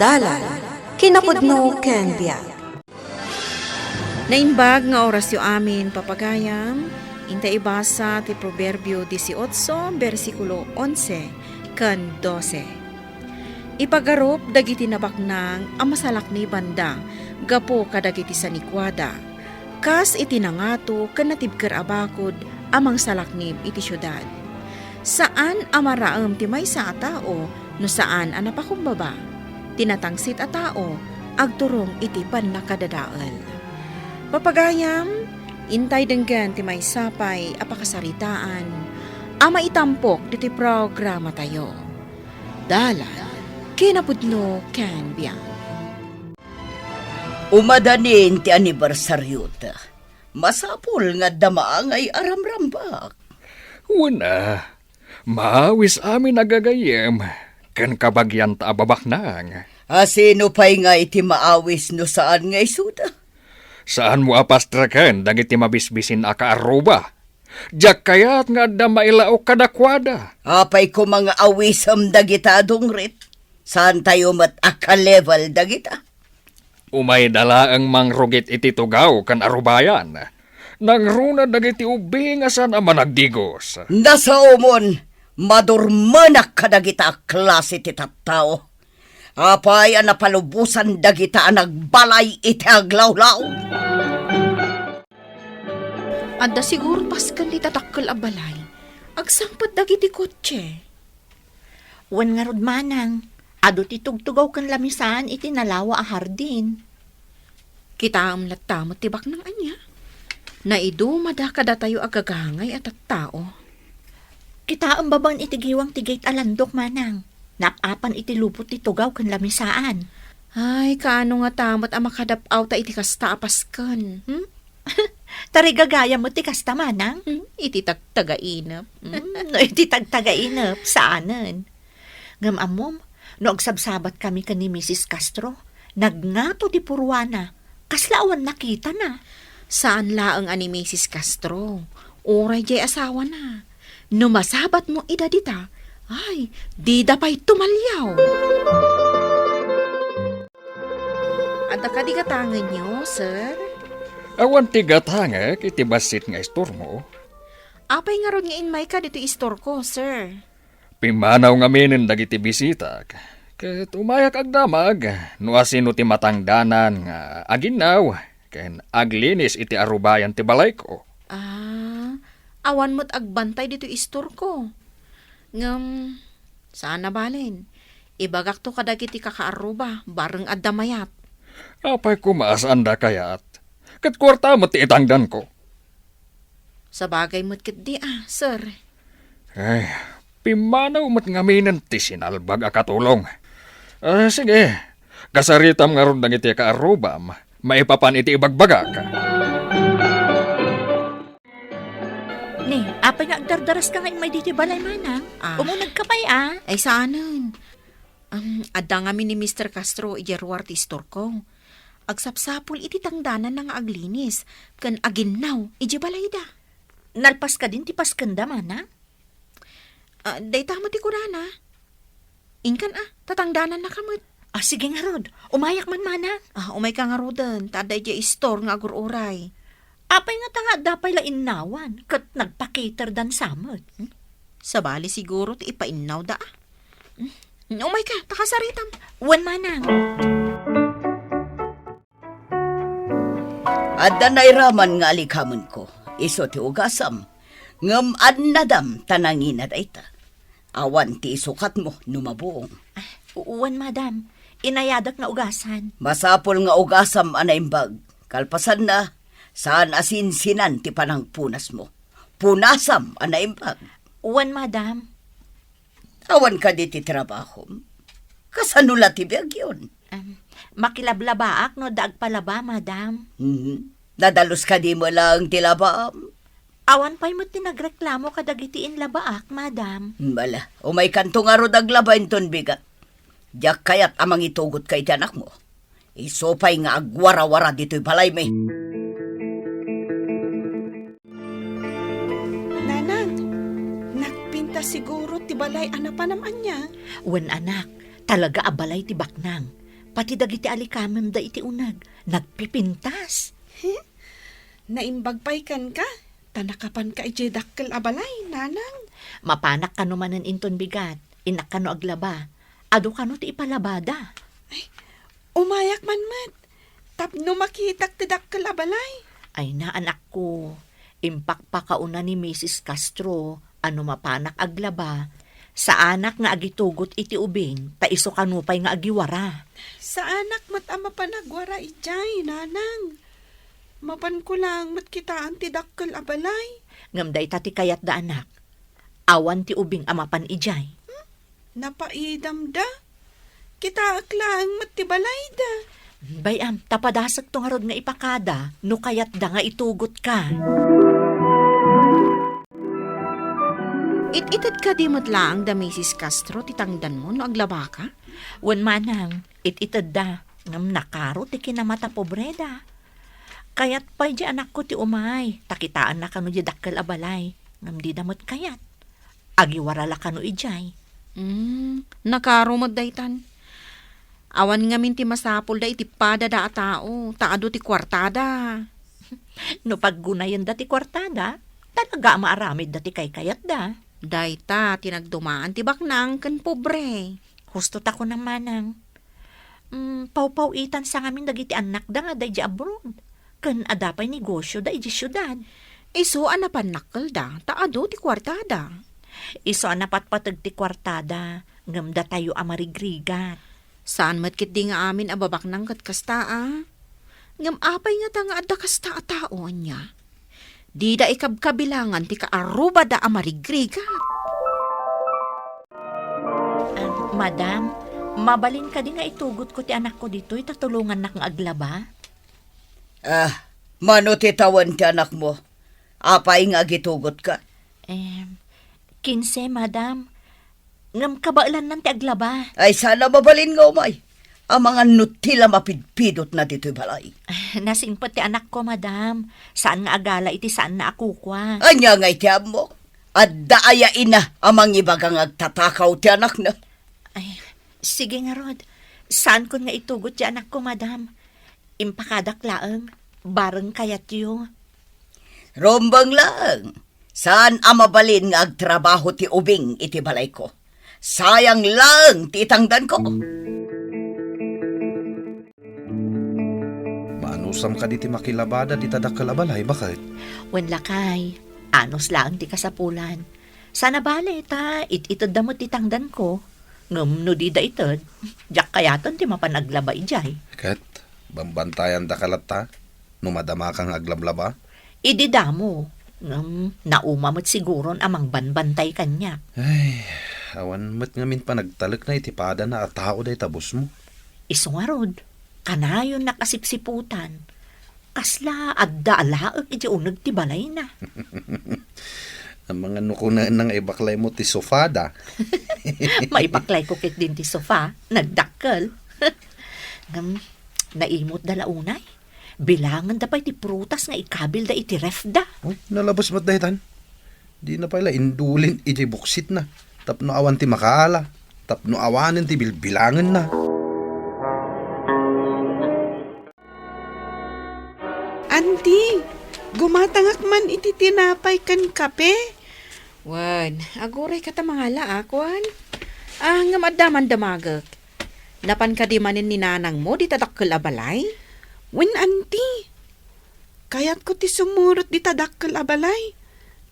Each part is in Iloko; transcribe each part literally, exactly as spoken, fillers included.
Dalan, kinapudno ken biag. Naimbag nga orasyo amin, papagayam, inta ibasa ti Proverbio dieciocho, bersikulo onse ken dose. Ipagarup dagiti nabaknang a masalaknibanda gapu kadagiti sanikuada, kas iti nangato ken natibker a bakud a mangsalaknib iti siudad. Saan a maraem ti maysa a tao no saan a napakumbaba. Ti natangsit a tao agturong iti pannakadadael. Papagayam, intay denggen ti maysa pay a pakasaritaan a maitampok ditoy programatayo. Dalan, kinapudno ken biag. Umadanin ti anibersariota. Masapul nga adda maangay a ramrambak. Wen a, maawis amin a gagayyem, ken kabagianta a babaknang. A sino pay ngay ti maawis no saan nga isuda? Saanmo a pastreken dagiti mabisbisin a kaarruba. Diak kayat nga adda mailaok kadakuada. Apay koma nga awisem dagita a dungrit? Saantayo met a ka-level dagita? Umayda laeng mangrugit iti tugaw ken arubayan. Nangruna dagiti ubing a saan a managdigos. Nasaomon, madurmenak kadagita a klase ti tattao. Apay a napalubosan dagita a nagbalay iti aglawlaw? Adda siguro pasken dita dakkel a balay. Agsangpet dagiti kotse. Wen ngarud manang, adu ti tugtugaw ken lamisaan iti nalawa a hardin. Kitaem latta met ti baknang ania. Naidumada kadatayo a gagangay a tattao. Kitaem babaen iti giwang ti gate a landok manang. Naap-apan iti lubot ti tugaw ken lamisaan. Ay, kaano ngata met a makadap-awta iti kasta a pasken, hmm? Tarigagayam met ti kasta, manang? Hmm, iti tagtagainep. Hmm, no iti tagtagainep, saanen. Ngem ammom, no agsabsabatkami ken ni Misis Castro, nagngato ti purwana, kasla awan nakitana. Saan laeng a ni Misis Castro, uray diay asawana. No masabatmo ida dita, ay, dida pay tumaliaw. Adda kadi gatangenyo, sir? Awan ti gatangek iti bassit nga istormo. Apay ngarud nga immayka ditoy istorko, sir? Pimmanaw ngaminen dagiti bisitak, ket umayak agdamag no asino ti matangdanan nga aginnaw ken aglinis iti arubayan ti balayko. Ah, awan met agbantay ditoy istorko. Ngem, saan a balen. Ibagakto kadagiti kakaarruba, bareng adda mayat. Apay koma a saanda kayat? Ket kuarta met ti itangdanko. Sabagay met ketdi a, sir. Ay, pimmanaw met ngaminen ti sinalbag a katulong. Ah, sige, kasaritam ngarud dagiti kaarrubam maipapan iti ibagbagak. Ni, apay nga agdardaraska nga immay ditoy balay, manang? Ah. Umunegka pay a? Ay, saanen. Um, adda ngamin ni Mister Castro idiay ruar ti istorko. Agsapsapul iti tangdananna nga aglinis ken aginnaw idiay balayda. Nalpas kadin ti paskenda, manang? Ah, dayta met ti kunana. Inkan a, tatangdanannaka met. Ah, sige ngarud. Umayak man, manang. Ah, umayka ngaruden, ta adda idiay istor nga agur-uray. Apay ngata nga adda pay la innawan, ket nagpakiterdan sa met? Hmm? Sabali siguro ti ipainnawda a. Hmm? Umayka, ta kasaritam. Wen, manang. Adda nairaman nga alikamenko, isu ti ugasam, ngem annadam ta nangina dayta. Awan ti isukatmo no mabuong. Ah, wen, madam. Inayadak nga ugasan. Masapul nga ugasam a naimbag. Kalpasanna, saan a sinsinan ti panangpunasmo. Punasam a naimbag. Wen, madam. Awan kadi ti trabahom? Kasano la ti biagyon? Em, makilablabaak no adda agpalaba, madam. Mhm. Nadalus kadi met laeng ti labaam? Awan pay met ti nagreklamo kadagiti inlabaak, madam. Bala, umaykanto ngarud aglaba inton bigat. Diak kayat a mangitugotka iti anakmo. Isu pay nga agwarawara ditoy balaymi. Nanang, nagpinta siguro ti balay a napanam ania? Wen, anak, talaga a balay ti baknang. Pati dagiti alikamemda iti uneg, nagpipintas. He? Naimbag pay kenka, ta nakapanka idiay dakkel a balay, nanang. Mapanak kano manen inton bigat, innak kano aglaba. Adu kano ti ipalabada. Ay, umayak man met, tapno makitak ti dakkel a balay. Ay na, anakko, impakpakauna ni Misis Castro a no mapanak aglaba, saanak nga agitugot iti ubing, ta isu kano pay nga agiwara. Saanak met a mapan aguara idiay, nanang. Mapanko laeng met kitaen ti dakkel a balay. Ngem dayta ti kayatda, anak. Awan ti ubing a mapan idiay. Hmm? Napaidamda? Kitaek laeng met ti balayda. Bay-am, ta padasekto ngarud nga ipakada no kayatda nga itugotka. It-ited kadi met laeng da Misis Castro ti tangdanmo no aglabaka? Wen manang, it-itedda, ngem nakaro ti kinamata pobreda. Kayat pay di anakko ti umay, ta kitaenna kano di dakkel a balay, ngem dida met kayat. Agiwara la kano idiay. Hmm, nakaro met daytan. Awan ngamin ti masapulda iti padada a tao, ta adu ti kuartada. No paggunayenda ti kuartada, talaga a maaramidda ti kaykayatda. Dayta ti nagdumaan ti baknang ken pobre. Husto ta kunam manang. Mm, pawpaw-itansa ngamin dagiti annakda nga adda idiay abroad, ken adda pay negosioda idiay siudad. Isu a napannakkelda, ta adu ti kuartada. Isu a napatpateg ti kuartada, ngem datayo a marigrigat. Saan met ketdi nga amin a babaknang ket kasta, a? Ngem apay ngata nga adda kasta a tao, ania? Dida ikabkabilangan ti kaarrubada a marigrigat. Ah, madam, mabalin kadi nga itugotko ti anakko ditoy ta tulongannak nga aglaba? Ah, mano ti tawen ti anakmo? Apay nga agitugotka? Em, kinse, madam. Ngem kabaelannan ti aglaba. Ay, saan a mabalin nga umay. Amangan no ti la mapidpidotna ditoy balay. Nasingpet ti anakko, madam. Saan nga agala iti saanna a kukua. Ania nga iti ammo? Adda aya ina a mangibaga nga agtatakaw ti anakna? Ay, sige ngarud. Saankon nga itugot ti anakko, madam. Impakadak laeng, bareng kayatyo. Rumbeng laeng. Saan a mabalin nga agtrabaho ti ubing iti balayko. Sayang laeng ti itangdanko. Maanusam kadi ti makilabada dita dakkel a balay, baket? Wen lakay, anus laeng ti kasapulan. Saan a bale ta it-itedda met ti tangdanko. Ngem no dida ited, diak kayaten ti mapan aglaba idiay. Ket, bambantayan daka latta, no madamaka nga aglablaba? Idi damo, ngem nauma met siguron a mangbanbantay kaniak. Ay, awan met ngamin panagtalekna iti padana a tao dayta bosmo. Isu ngarud, kanayonnak a sipsiputan. Kasla adda a laek iti uneg ti balayna. Amangan no kunana nga ibaklaymo ti sofada. Maibaklayko ketdin ti sofa, nagdakkel. Ngem, naimutda la unay. Bilangenda pay ti prutas nga ikabilda iti refda. Oh, nalabas met daytan. Dina pay la indulin idiay buksitna. Tapno awan ti makaala. Tapno awanen ti bilbilangenna. Anti, gumatangak man iti tinapay ken kape? Wen, aguray ka ta mangala, a, kuan? Ah, ngem adda man damagek. Napan kadi manen ni nanangmo dita dakkel a balay? Wen, anti. Kayatko ti sumurot dita dakkel a balay.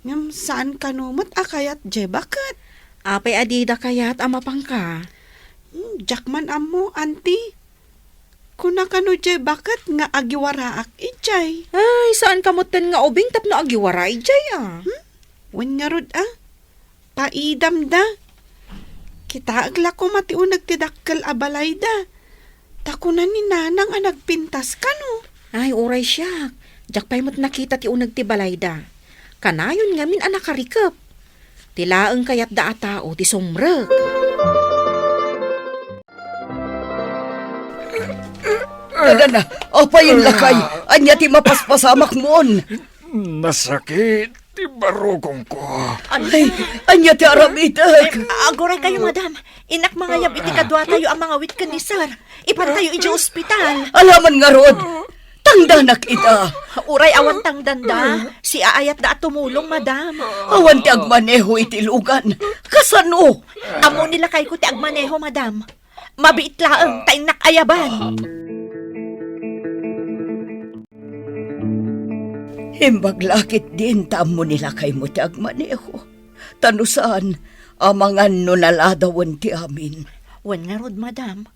Ngem saan kano met a kayat diay baket. Apay a dida kayat a mapanka? Hmm, diak man ammo, anti. Kuna kano diay baket nga agiwaraak idiay. Ay, saan ka metten nga ubing tapno agiwara idiay, a? Hmm? Wen ngarud, a? Paidamda. Kitaek la koma ti uneg ti dakkel a balayda. Ta kuna ni nanang a nagpintas kano. Ay, uray siak. Diak pay met nakita ti uneg ti balayda. Kanayon ngamin a nakarikep. Ti laeng kayatda a tao ti sumrek. Dagana, apayen lakay, ania ti mapaspasamakmon? Nasakit ti barukongko. Ay, ania ti aramidek? Aguraykayo, madam. Innak mangayab iti kaduatayo a mangawit ken ni sir. Ipantayo idiay ospital. Alaman ngarud, tangdanak ida. Uray awan tangdanda, siaayatda a tumulong, madam. Awan ti agmaneho iti lugan. Kasano? Ammo ni lakayko ti agmaneho, madam. Mabiit laeng ta innak ayaban. Imbag la ketdin ta ammo ni lakaymo ti agmaneho. Ta no saan, amangan no naladawen ti amin. Wen ngarud, madam.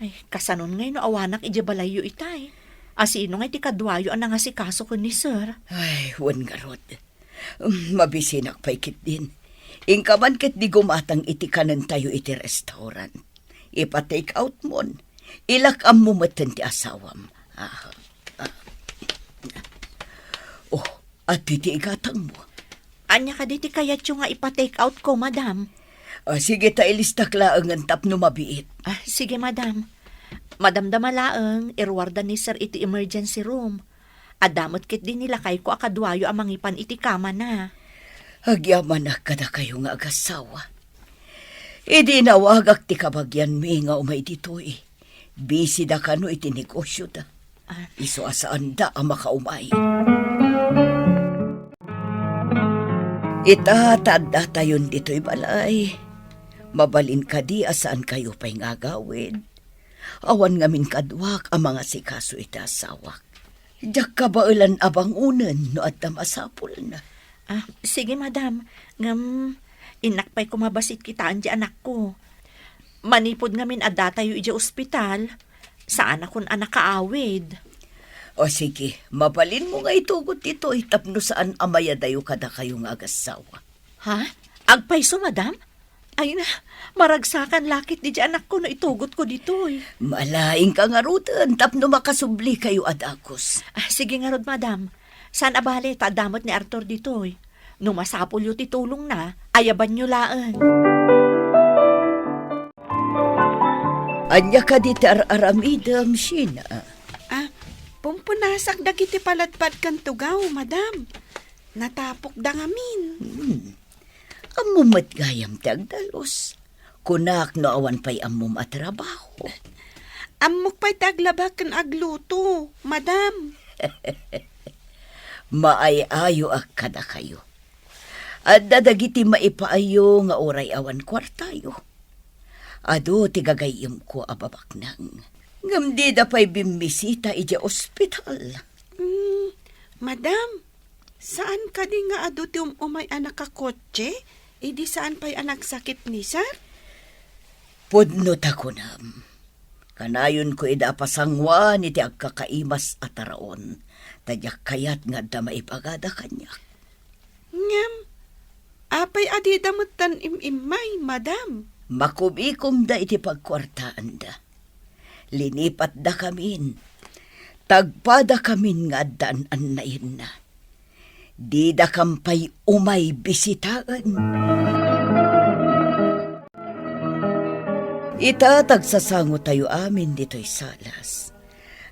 Ay, kasanon ngay no awanak idiay balayyo itay? A sino ngay ti kaduayo a nangasikaso ken ni sir? Ay, wen ngarud. Mm, mabisinak pay ketdin. Inka man ketdi gumatang iti kanentayo iti restaurant. Ipa-take out mon. Ilak ammo metten ti asawam. Ah, ah. Oh, adtoy ti igatangmo. Ania kadi ti kayatyo nga ipa-take out ko, madam? Ah, sige ta ilistak laengen tapno mabiit. Ah, sige, madam. Madamdama laeng, iruarda ni sir iti emergency room. Adda met ketdi ni lakayko a kaduayo a mangipan iti kamana. Agyamanak kadakayo nga agassawa. Idi inawagak ti kabagianmi nga umay ditoy, bisida kano iti negosioda. Ah. Isu a saanda a makaumay. Ita ta addatayon ditoy balay, mabalin kadi a saankayo pay nga agawid? Awan ngamin kaduak a mangasikaso iti asawak. Diak kabaelan a bangonen no adda masapulna. Ah, sige, madam. Ngem, innak pay koma bassit kitaen ti anakko. Manipud ngamin addatayo idiay ospital, saanakon a nakaawid. O sige, mabalinmo nga itugot ditoy tapno saan a mayadayo kadakayo nga agassawa. Ha? Agpayso, madam? Ay na, maragsakan la ketdi ti anakko no itugotko ditoy. Malaingka ngaruden tapno makasublikayo a dagus. Ah, sige ngarud, madam. Saan a bale ta adda met ni Arthur ditoy. No masapulyo ti tulongna, ayabanyo laeng. Ania kadi ti ar-aramidem, Sheena? Ah, pumpunasak dagiti paladpad ken tugaw, madam. Natapokda ngamin. Hmm. Ammom met gayam ti agdalus. Kunak no awan pay ammom a trabaho. Ammok pay ti aglaba ken agluto, madam. Maay-ayoak kadakayo. Adda dagiti maipaayyo nga uray awan kuartayo. Adu ti gagayyemko a babaknang. Ngem dida pay bimmisita idiay ospital. Mm, madam, saan kadi nga adu ti um-umay a nakakotse idi saan pay a nagsakit ni sir? Pudno ta kunam. Kanayonko ida a pasanguan iti agkakaimas a taraon, ta diak kayat nga adda maibagada kaniak. Ngem, apay a dida metten im-immay, madam? Makumikomda iti pagkuartaanda. Linipatdakamin. Tagpadakamin nga adda an-annayenna. Didakam pay umay bisitaen. Ita, ta agsasangotayo amin ditoy salas.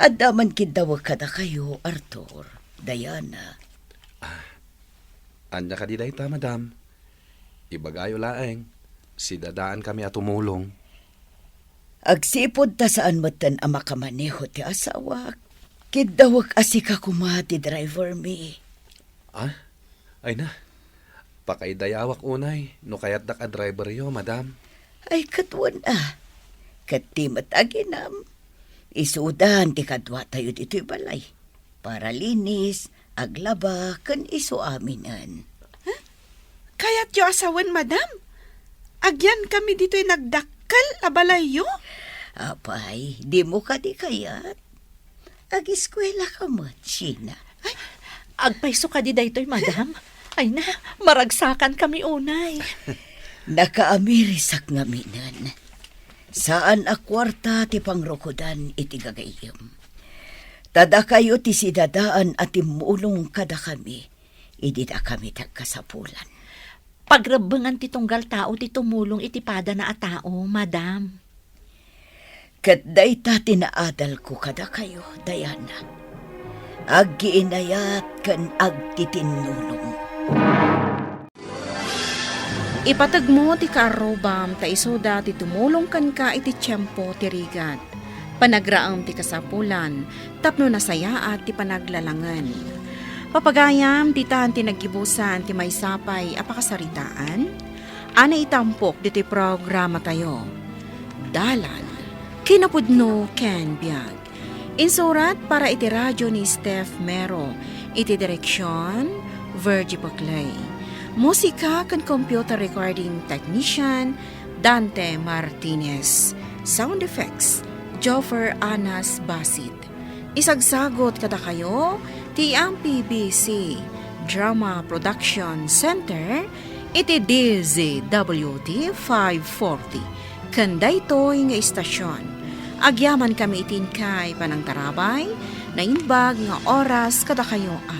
Adda man kiddawek kadakayo, Arthur, Diana. Ah, ania kadi dayta, madam? Ibagayo laeng, sidadaankami a tumulong. Agsipud ta saan metten a makamaneho ti asawak, kiddawek a sika koma ti drivermi. Ah? Ay na, pakaidayawak unay no kayatdak a driveryo, madam. Ay, ket wen a. Ket ti met aginam, isudan ti kaduatayo ditoy balay. Para linis, aglaba, ken isu aminen. Huh? Kayatyo a sawen, madam? Agyankami ditoy nagdakkel a balayyo? Apay, dimo kadi kayat? Agiskuela ka met, Sheena. Ay, agpayso kadi daytoy, madam? Ay na, maragsakankami unay. Nakaamirisak ngaminen. Saan a kuarta ti pangrukodan iti gagayyem. Ta dakayo ti sidadaan a timmulong kadakami idi dakami ti agkasapulan. Pagrebbengan ti tunggal tao ti tumulong iti padana a tao, madam. Ket dayta ti naadalko kadakayo, Diana. Aggiinayat ken agtitinnulong. Ipategmo ti kaarrubam ta isuda ti tumulong kenka iti tiempo ti rigat. Panagraem ti kasapulan tapno nasayaat ti panaglalangen. Papagayam, ditan ti naggibusan ti maysa pay a pakasaritaan a naitampok ditoy programatayo. Dalan, kinapudno ken biag. Insurat para iti radyo ni Steph Mero, iti direksion, Virgie Paclay. Musika ken computer recording technician, Dante Martinez. Sound effects, Joffer Anas Basit. Isagsagot kadakayo ti M P B C Drama Production Center iti D Z W T five forty. Ken daytoy nga istasyon, agyaman kami iti inkay panangtarabay, naimbag nga oras kadakayo a